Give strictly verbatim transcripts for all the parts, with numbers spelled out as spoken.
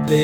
ད་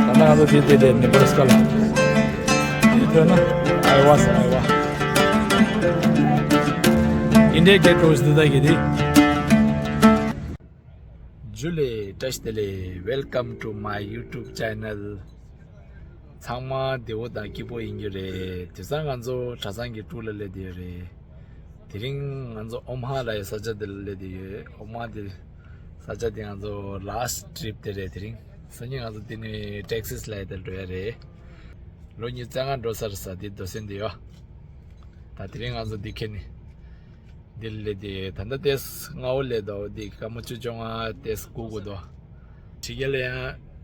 ནང་ང་ཚོ་དེ་དེ་དེ་ནེ་བྷ་ར་སི་ཀ་ལ། དེ་ཐོན་ན་ཨའི་ཝ་ཟེར། ཨའི་ཝ། ཨིན་ཌི་ཡ་གེ་ཊི་རོ་ཌི་འདི་ད་གི་དེ། ཇུ་ལེ། བཀྲ་ཤིས་བདེ་ལེགས། Welcome to my YouTube channel. ཚང་མ་བདེ་པོ་དང་སྐྱིད་པོ་ཡིན་རྒྱུ་རེད། དེང་སང་ང་ཚོ་གྲྭ་ཚང་གི་ཊུར་ལ་སླེབས་བསྡད་ཡོད་རེད། དེ་རིང་ང་ཚོ་ཨོ་མ་ཧ་ལ་ཡི་ས་ཆ་དེ་ལ་སླེབས་བསྡད་ཡོད། ཨོ་མ་དེ་ས་ཆ་དེ་ང་ཚོ་ལ་སི་ཊི་ཊི་རིབ་དེ་རེད། དེ་རིང་སང་ཉིན་ང་ཚོ་དེ་ནས་ཊེག་སི་སི་ལ་ཡི་དེར་འགྲོ་ཡ་རེད། ལོ་ཉི་ཤུ་རྩ་ལྔ་འགྲོ་ས་རེད་ས། དེ་རྡོ་སོན་དེ་ཡོད། ད་དེ་རིང་ང་ཚོ་འདི་ཁེལ་ནས་འདི་ལ་སླེབས་བསྡད་ཡོད། ད་ལྟ་ཏོག་ཙམ་སྔ་པོ་སླེབས་འདུག་འདི་སྐར་མ་བཅུ་བཅོ་ལྔ་ཏོག་ཙམ་སྒུག་དགོས་འདུག་ཕྱི་རྒྱལ་ལ་ཡང་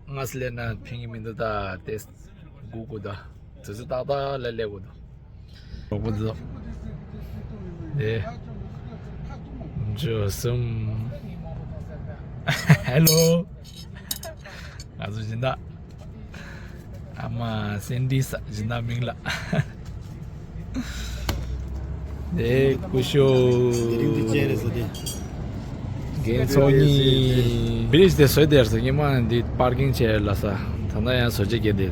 སྔ་ས་སླེབས་ན་ཕན་གྱི་མི་འདུག་ད་ཏོག་ཙམ་སྒུག་དགོས་འདུག་དུས་ཚོད་ཏག་ཏག་ལ་སླེབས་དགོས་འདུག་གྲོགས་པོ་འདི་ཚོ། དེ། འཇུ་གསུམ། ཧེ་ལོ། ང་ཚོ་སྦྱིན་བདག་ཨ་མ་སེན་ཌི་ས་སྦྱིན་བདག་མིང་ལ། དེ་སྐུ་ཞབས། དེ་རིང་འདི་ཅན་རེད་ཟེར་ཏེ། རྒན་ཚོགས་གཉིས། བི་རིཇ་དེ་བཟོས་དེར་ཟེར། སྔོན་མ་འདི་པར་ཀིང་བྱས་ལ་ས། ད་ལྟ་ཡང་བཟོ་བྱེད་ཀྱི་འདི།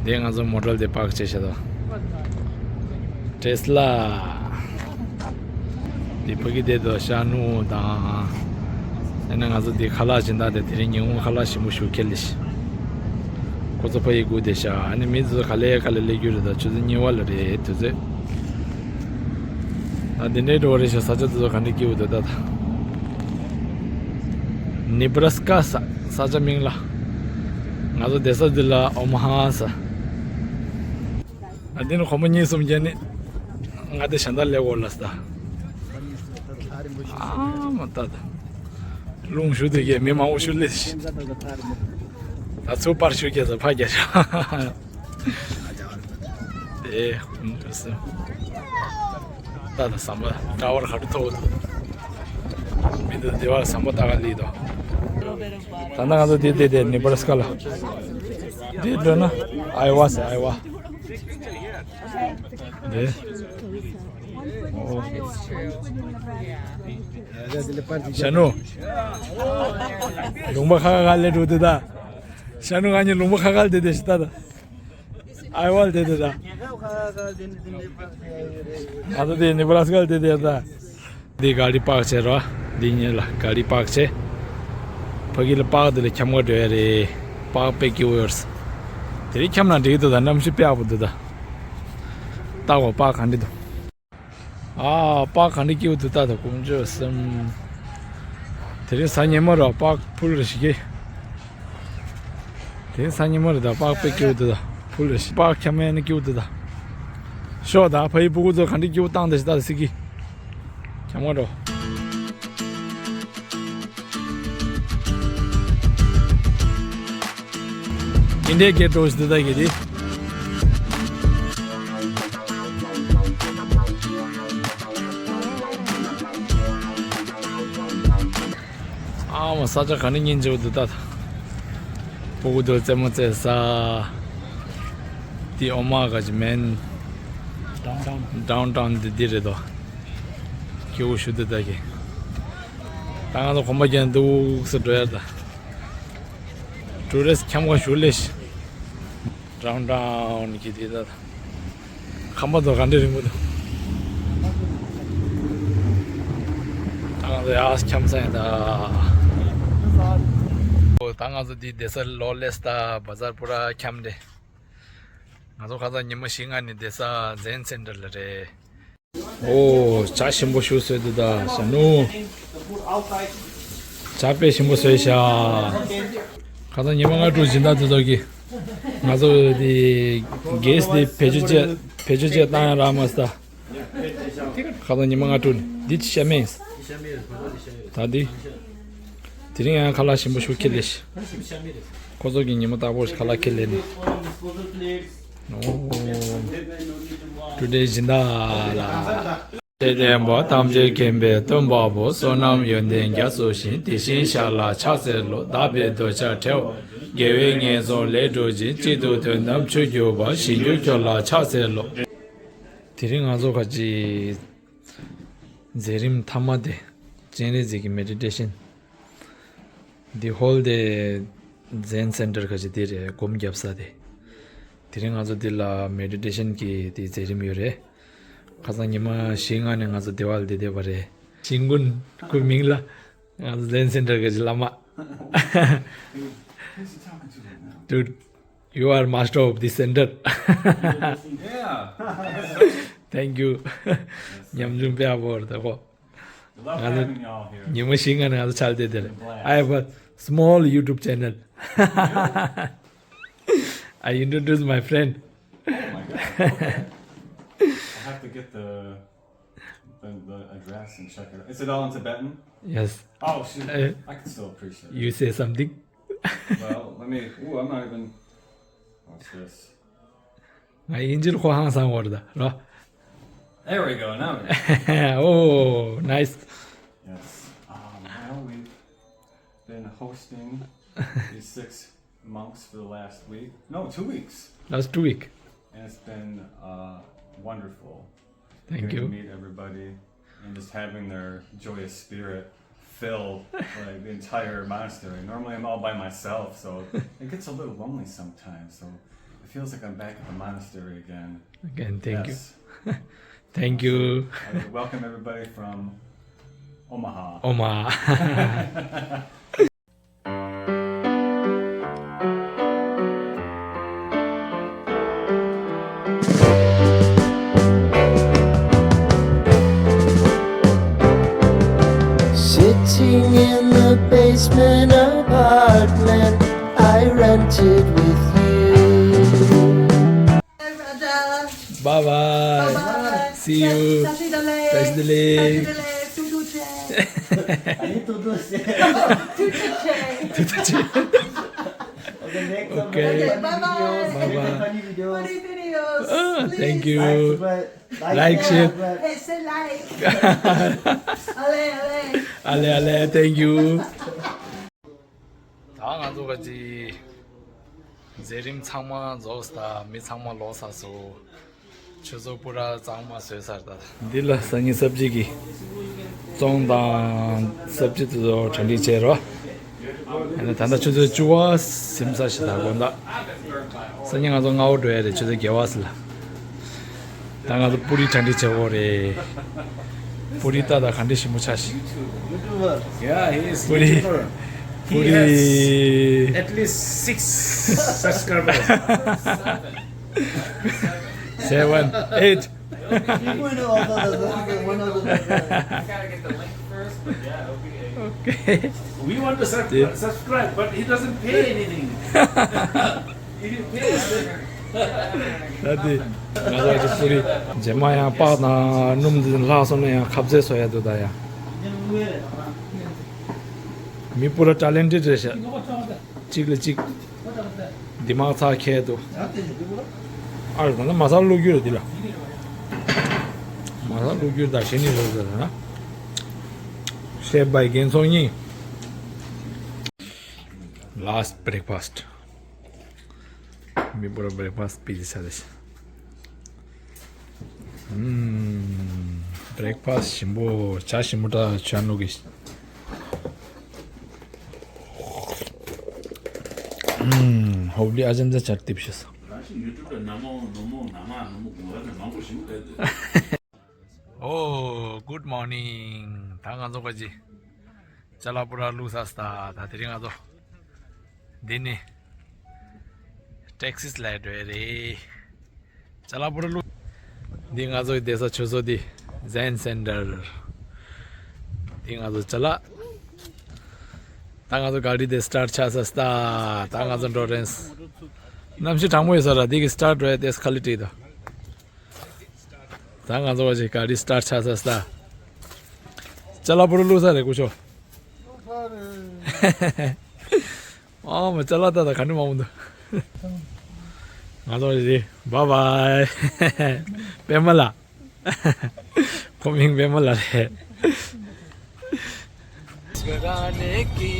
འདི་ང་ཚོ་མོ་ཊ་དེ་པག་བྱས་བྱས་དོ། ཊེ་སི་ལ། འདི་ཕ་གི་དེ་དོ་ཤ་ནུ་དང་། ཨ་ནི་ང་ཚོ་འདི་ཁ་ལག་སྦྱིན་བདག་དེ་དེ་རིང་ཉིན་གུང་ཁ་ལག་ཞིམ་པོ་ཞིག་ཁྱེར་ལེ་ཤི། ཁོ་ཚོ་ཕ་གི་སྒུག་བསྡད་ཤག་ཨ་ནི་མི་ཚོ་ག་ལེ་ག་ལེ་སླེབས་རྒྱུ་རེད། ད་ཆུ་ཚོད་གཉིས་པ་ལ་རེད་དུས་ཚོད། ད་འདི་འདྲའི་འགྲོ་བ་རེད་ཤག་ས་ཆ་དེ་ཚོ་ག་འདྲ་སྐྱིད་པོ་འདུག་ད་ད། ནེ་བྷ་ར་སི་ཀ་ས་ས་ཆ་མིང་ལ། ང་ཚོ་བསྡད་ས་འདི་ལ་ཨོ་མ་ཧ་ས། ཨ་འདི་ནི་ཁོ་མོ་གཉིས་གསུམ་བརྒྱབ་ནི། ང་འདི་གཞན་དག་སླེབས་འོག་ལ་ས། ཨ་མ་ད་ད། རླུང་ཞུ་དུས་ཀྱི་མི་མང་པོ་ཞུ་ལེ་ཤི། ད་ཚུར་པར་ཞུ་རྒྱ་ཚ་ཕ་རྒྱ་ཤ། དེ་ཧུམ་དུ་སུ། ད་ད་ཟམ་པ་ཏྲ་ཝར་ག་རུ་ཐོག་ཏུ། མི་འདུག་དེ་བར་ཟམ་པ་ཏག་ལི་དོ། ད་ནང་ང་ཚོ་དེ་དེ་དེ་ནེ་བྷ་ར་སི་ཀ་ལ། དེ་འགྲོ་ན་ཨའི་ཝ་ཟེར། ཨའི་ཝ། དེ། ཨོ། ཤ་ནུ། ལུང་པ་ཁ་ཁ་ལས་འགྲོ་དེ་ད། ཤ་ནུ་ང་གཉིས་ལུང་པ་ཁ་ཁ་ལ་དེ་དེ་ཤི་ད་ད། ཨའི་ཝལ་དེ་དེ་ད། ཨ་ད་དེ་ནེ་བྷ་ར་སི་ཀ་ལ་དེ་དེ་ད། འདི་ག་རི་པག་བྱས་རོ། འདི་ཉེ་ལ་ག་རི་པག་བྱས། ཕ་གི་ལ་པག་དེ་ལ་འཁྱམ་ག་འགྲོ་ཡ་རེད། པག་དཔེ་སྐྱིད་པོ་ཡོད་རེད། དེ་རིང་འཁྱམ་ན་འགྲིག་གི་འདུག་ད་གནམ་གཤིས་དཔེ་ཡག་པོ་འདུག་ད། ལྟ་གོ་པག་ག་འདྲ་འདུག་ཨ་པག་ག་འདྲ་སྐྱིད་པོ་འདུག་ད་ད་དཀོན་མཆོག་གསུམ། དེ་རིང་གཟའ་ཉི་མ་རོ་པག་ཕུལ་རེ་ཞིག་གི་དེ་སང་ཉིན་མོ་རེད་ད། པག་དཔེ་སྐྱིད་པོ་འདུག་ད། ཕུལ་རེ་ཞིག་པག་འཁྱམ་ཡས་ནི་སྐྱིད་པོ་འདུག་ད། ཤོག་ད་ཕ་ཡི་སྤུ་གུ་ཚོ་ག་འདྲ་སྐྱིད་པོ་བཏང་དེ་ཞིག་ད་སི་ཀི། འཁྱམ་ག་འགྲོ། ཨིན་ཌི་ཡ་གེ་ཊི་འགྲོ་ཞིག་འདུག་ད་གི་དེ། ཨ་མ་ས་ཆ་ག་ནས་ཉིན་བྱེད་འདུག་ད། སྤུ་གུ་དུ་རྩེད་མོ་རྩེ་ས། དེ་ཨོ་མ་ག་ཅི་མེན། ཌའོན་ཊའོན། ཌའོན་ཊའོན་འདི་འདི་རེད་དོ། སྐྱིད་པོ་ཞུ་འདུག་ད་གི། ད་ང་ཚོ་གོམ་པ་རྒྱག་འདུག་སེ་འགྲོ་ཡ་ད། ཊུ་རི་སི་འཁྱམ་ག་ཞུ་ལེ་ཤི། ཌའོན་ཊའོན་གི་དེ་ད། ཁང་པ་དོ་ག་འདྲ་རིང་པོ་དོ། ད་ང་ཚོ་ཡར་འཁྱམ་ས་ཡིན་ད། ཨོ་ད་ང་ཚོ་འདི་བསྡད་ས་ལོ་ལེས་ད་བ་ཛར་པུ་ར་འཁྱམ་རེད། ང་ཚོ་ཁ་སང་ཉི་མ་བཞི་ལྔ་ནས་བསྡད་ས་ཛེན་སེན་ཊར་ལ་རེད། ཨོ་ཇ་ཞིམ་པོ་ཞིག་བཟོས་འདུག་ད་ཞ་ནུ། ཇ་དཔེ་ཞིམ་པོ་བཟོས་ཤག་ཁ་སང་ཉི་མ་ལྔ་དྲུག་སྦྱིན་བདག་དེ་ཚོ་གིས་ང་ཚོ་དེ་གེ་སི་དེ་བེད་སྤྱོད་བྱས་བེད་སྤྱོད་བྱས་བཏང་ཡ་རག་མ་སོང་ད། ཁ་སང་ཉི་མ་ལྔ་དྲུག་འདི་ཅི་ཤ་མེད། ད་འདི། དེ་རིང་ཡང་ཁ་ལག་ཞིམ་པོ་ཞིག་ཁྱེར་ལེ་ཤི། ཁོ་ཚོ་གིས་ཉི་མ་རྟག་པར་ཁ་ལག་ཁྱེར་ལེ་ནི། ཨོ། ཊུ་ཌེ་སྦྱིན་བདག་ལ། དད་ལྡན་པ་ཐམས་ཅད་མཁྱེན་པའི་སྟོན་པ་པོ་བསོད་ནམས་ཡོན་ཏན་རྒྱ་མཚོ་བཞིན་དེ་བཞིན་ཤར་ལ་ཕྱག་འཚལ་ལོ། དག་པའི་གདུལ་བྱ་བྲལ་བ་དགེ་བའི་ངན་སོང་ལས་སྒྲོལ་ཅིང་གཅིག་ཏུ་དོན་དམ་ཆོས་གྱུར་པ་ཞིང་རྒྱུ་ཁྱོད་ལ་ཕྱག་འཚལ་ལོ། དེ་རིང་ང་ཚོ་ཁ་ཅིག་མཛད་རིམ་མཐའ་མ་དེ་སྤྱན་རས་གཟིགས་ཀྱི་མེ་ཌི་ཊེ་ཤན། འདི་ཧོལ་དེ་Zen Center ག་ཅིག་དེ་རེད། སྒོམ་རྒྱབ་ས་དེ། དེ་རིང་ང་ཚོ་འདི་ལ་མེ་ཌི་ཊེ་ཤན་གྱི་དེ་མཛད་རིམ་ཡོད་རེད། ཁ་སང་ཉི་མ་བཞི་ལྔ་ནས་ང་ཚོ་སྡེ་བ་ལ་བསྡད་བསྡད་པ་རེད། ཞིང་ཀུན་ཁོའི་མིང་ལ། ང་ཚོ་Zen Center ག་ཅིག་བླ་མ། Dude, you are master of this center. Yeah. Thank you. ཉམ་ཆུང་དཔེ་ཡག་པོ་རེད་ད་ཁོ། Love having y'all here. ཉི་མ་བཞི་ལྔ་ནས་ང་ཚོ་ཆ་ལ་བསྡད་བསྡད་རེད། I have a small YouTube channel. I introduce my friend. Oh my God. Okay. I'll have to get the, the, the address and check it out. Is it all in Tibetan? Yes. Oh, shoot. Uh, I can still appreciate it. You say something? Well, let me. Ooh, I'm not even. What's this? ང་དབྱིན་ཇི་ལ་ཁོ་ཧང་སང་བོར་ད་རོ། There we go. Now. Oh, nice. Yes. Um, well, we've been hosting these six monks for the last week. No, two weeks. Last two week. And it's been uh, wonderful. Thank you. Getting to meet everybody and just having their joyous spirit fill like the entire monastery. Normally, I'm all by myself, so it gets a little lonely sometimes. So it feels like I'm back at the monastery again. Again, thank you. Yes. Thank you. I welcome everybody from Omaha. Omaha. Sitting in the basement apartment I rented with you. Bye, brother. Bye bye. Bye bye. See you. Taxi delay. Taxi delay. Taxi delay. Tutu che. Ani tutu che. Tutu che. Tutu che. Okay, next. Okay. Okay, bye bye. Bye bye. Funny videos. Funny videos. Ah, please. Thank you. Like, like, share. Hey, say like. Ale, ale. Ale, ale. Thank you. ད་ང་ཚོ་ག་ཅི་མཛད་རིམ་ཚང་མ་རྫོགས་ད། མི་ཚང་མ་ལོག་ཚར་སོང་། ཆུ་ཚོད་པུ་ར་གཙང་མ་བཟོས་ཚར་ད། འདི་ལ་སང་ཉིན་གཟབ་རྒྱས་ཀྱི་བཙོང་དང་གཟབ་རྒྱས་དེ་ཚོ་གྲ་སྒྲིག་བྱས་རོགས། ཨ་ནི་ད་ལྟ་ཆུ་ཚོད་བཅུ་པ་ཟིན་ཚར་ཞིག་ད་དགོང་དག་སང་ཉིན་ང་ཚོ་སྔ་པོ་འགྲོ་ཡ་རེད། ཆུ་ཚོད་བརྒྱད་པ་ཟིན་ལ། ད་ང་ཚོ་པུ་རི་གྲ་སྒྲིག་བྱེད་དགོས་རེད། པུ་རི་ལྟ་ད་ག་འདྲ་ཞིམ་པོ་ཆགས་ཤིག Yeah, he is པུ་རི། YouTuber. He པུ་རི། Has at least six subscribers. Seven, eight. One of the, one of the, I gotta get the link first, but yeah, it'll be eight. Okay. We want to sub- subscribe, but he doesn't pay anything. ད་དེ་ང་ཚོ་ཅིག་པུ་རི་རྗེས་མ་ཡང་པགས་དང་སྣུམ་འདི་ལྷག་སོང་ན་ཡང་ཁ་ཟས་བཟོ་ཡ་འདུག་ད་ཡ། མི་པུ་ར་ཊེ་ལེན་ཊེཌ་རེད་ཤག་གཅིག་ལ་གཅིག་དི་མག་ཚ་ཁྱེད་འདུག་ཨ་རེ་ད་ནི་མ་ས་བླུག་རྒྱུ་རེད་འདི་ལ། མ་ས་བླུག་རྒྱུ་ད་ཞེ་ནི་རེད་ཟེར་ན། Chef by རྒན་ཚོགས་གཉིས། Last breakfast. མི་པུ་ར་བྷེ་རེག་ཕ་སི་པི་ཏི་ཆ་རེད། ཨུམ། བྷེ་རེག་ཕ་སི་ཞིམ་པོ་ཇ་ཞིམ་པོ་འདྲ་ཇ་ནུ་གི། ཨུམ། ཧོབ་ལི་ཨ་ཅན་ཛ་ཇ་ཏིབ་ཤི་སོ། ཨོ། Good morning. ད་ང་ཚོ་ག་ཅི། ཅ་ལག་པུ་ར་བླུགས་ཚར་སོང་ད། ད་དེ་རིང་ང་ཚོ་འདི་ནས་ཊེག་སིས་ལ་འགྲོ་ཡ་རེད། ཅ་ལག་པུ་ར་བླུགས། འདི་ང་ཚོ་བསྡད་ས་ཆུ་ཚོད་འདི་Zen Center། འདི་ང་ཚོ་ཅ་ལག་ད་ང་ཚོ་ག་རི་དེ་སི་ཊར་ཊི་ཆགས་ཚར་སོང་ད། ད་ང་ཚོ་འགྲོ་རན། གནམ་གཤིས་གྲང་མོ་ཡོད་ས་ར། འདི་གི་སི་ཊར་ཊི་འགྲོ་ཡ་དེ་སི་ཁ་ལི་ཊི་ད། ད་ང་ཚོ་བ་ཅིག་ག་རི་སི་ཊར་ཊི་ཆགས་ཚར་སོང་ད། ཅ་ལག་པུ་ར་བླུགས་ཚར་རེད་སྐུ་ཞབས། ཨ་མ་ཅ་ལག་ད་ད་ག་འདྲ་མང་པོ་འདུག་ང་ཚོ་བ་ཅིག་བྷའི་བྷའི། པད་མ་ལགས། ཁོ་མིང་པད་མ་ལགས་རེད། मुस्कुराने की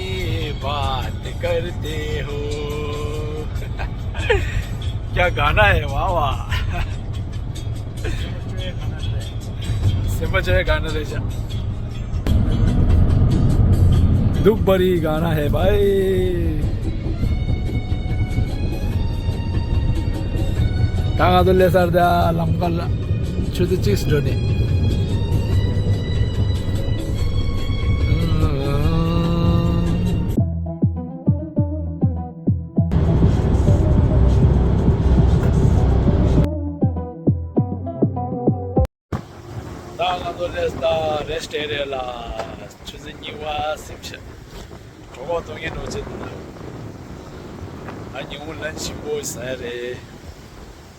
बात करते हो। क्या गाना है, वाह वाह। जय गाना ले जा। दुख भरी गाना है भाई। ད་ང་ཚོ་སླེབས་ཚར། ད་ལམ་ཁ་ལ་ཆུ་ཚོད་གཅིག་འགྲོ་ནས། ད་ང་ཚོ་སླེབས། ད་རེ་སི་ཊི་ཨེ་རི་ཡ་ལ་ཆུ་ཚོད་གཉིས་པ་ཟིན་ཤག་གྲོད་ཁོག་ལྟོགས་ངན་འདྲ་བྱེད་འདུག་ད་ཉིན་གུང་ལན་ཆི་ཞིམ་པོ་ཟ་ཡ་རེད།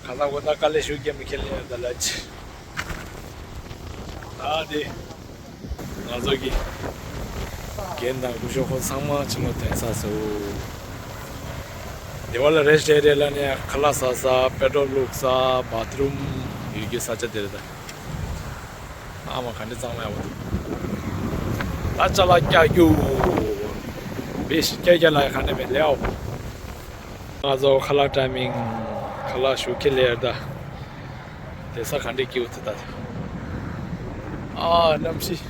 ཁ་སང་ཁོ་ད་དཀའ་ལས་ཤུགས་རྒྱབ་ནས་ཁས་ལེན་ཡ་ད་ལ་ཆི། ད་དེ་ང་ཚོ་གི་རྒན་དང་སྐུ་ཞབས་ཁོ་ཚང་མ་ཕྱི་ལོགས་ཐོན་ས་སོ། དེ་བ་ལ་རེ་སི་ཊི་ཨེ་རི་ཡ་ལ་ནི་ཁ་ལག་ཟ་ས། པེ་ཊོལ་བླུགས་ས། བཱ་ཐི་རུམ་ཡོད་རྒྱུ་ས་ཆ་དེ་རེད་ད། ཨ་མ་ག་འདྲ་གཙང་མ་ཡག་པོ་འདུག་ད་ཅ་ལག་བཀྱག་རྒྱུ། བེ་ཤི་བཀྱག་རྒྱ་ལ་ཡ་ག་འདྲ་མེད་ལེའོ། ང་ཚོ་ཁ་ལག་ཊའི་མིང་། ཁ་ལག་ཞོགས་ཀས་ལེར་ད། དེ་ས་ག་འདྲ་སྐྱིད་པོ་འདུག་ད། ཨ་གནམ་གཤིས་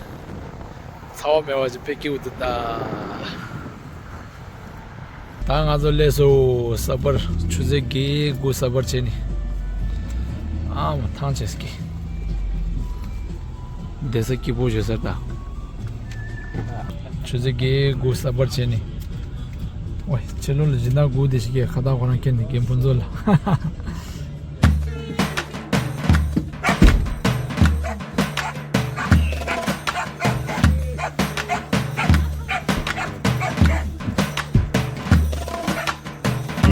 ཚ་བ་མེད་པ་ཅིག་དཔེ་སྐྱིད་པོ་འདུག་ད། ད་ང་ཚོ་སླེབས་སོང་། ས་པར་ཆུ་ཚོད་བརྒྱད་དགུ་ས་པར་བྱས་ནས། ཨ་མ་ཐང་ཆད་ཀི། བསྡད་ས་སྐྱིད་པོ་བྱོས་ས་ད། ཆུ་ཚོད་བརྒྱད་དགུ་ས་པར་བྱས་ནས། ཝེ་ཕྱི་ལོགས་ལ་སྦྱིན་བདག་དགུ་དེ་ཞིག་གིས་ཁ་བཏགས་ཁོ་རང་ཁྱེར་ནས་རྒན་ཕུན་ཚོགས་ལ།